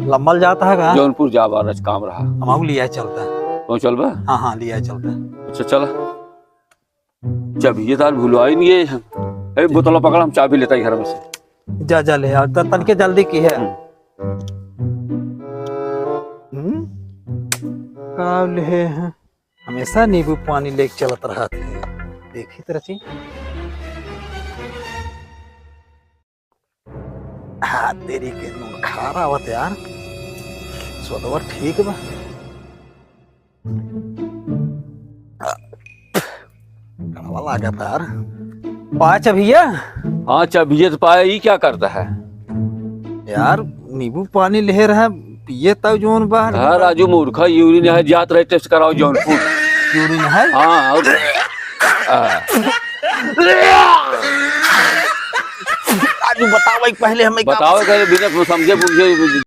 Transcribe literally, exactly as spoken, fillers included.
लम्बल जात है का? जौनपुर जाबा, आज काम रहा। हम आऊ लिया चलता। तो चलबा? हाँ, हाँ, लिया चलता। अच्छा, चला। चाबिये तार भुलवाई नहीं है। ए, बोतल पकड़, हम चाबी लेता ही घर में से। जा, जा ले, और त-, तनके जल्दी की है। हम्म। हम्म? का ले है? हमेशा नींबू पानी लेके चलत रहत है। देखी त रची। हाँ, तेरी के नून खार आवत यार। स्वादवा ठीक बा। कड़वा लागत यार। पाँच भैया। हाँ, चाबिये तो पाए, ई क्या करता है? यार, नींबू पानी ले रहा, पिए तब जौन बा। हाँ, राजू मूर्खा, यूरिन है, जात रहे टेस्ट कराओ जौनपुर। यूरिन है? हाँ, और, आ। राजू, बताओ भाई, पहले हमें का बताओ, पहले बिना समझे बुझे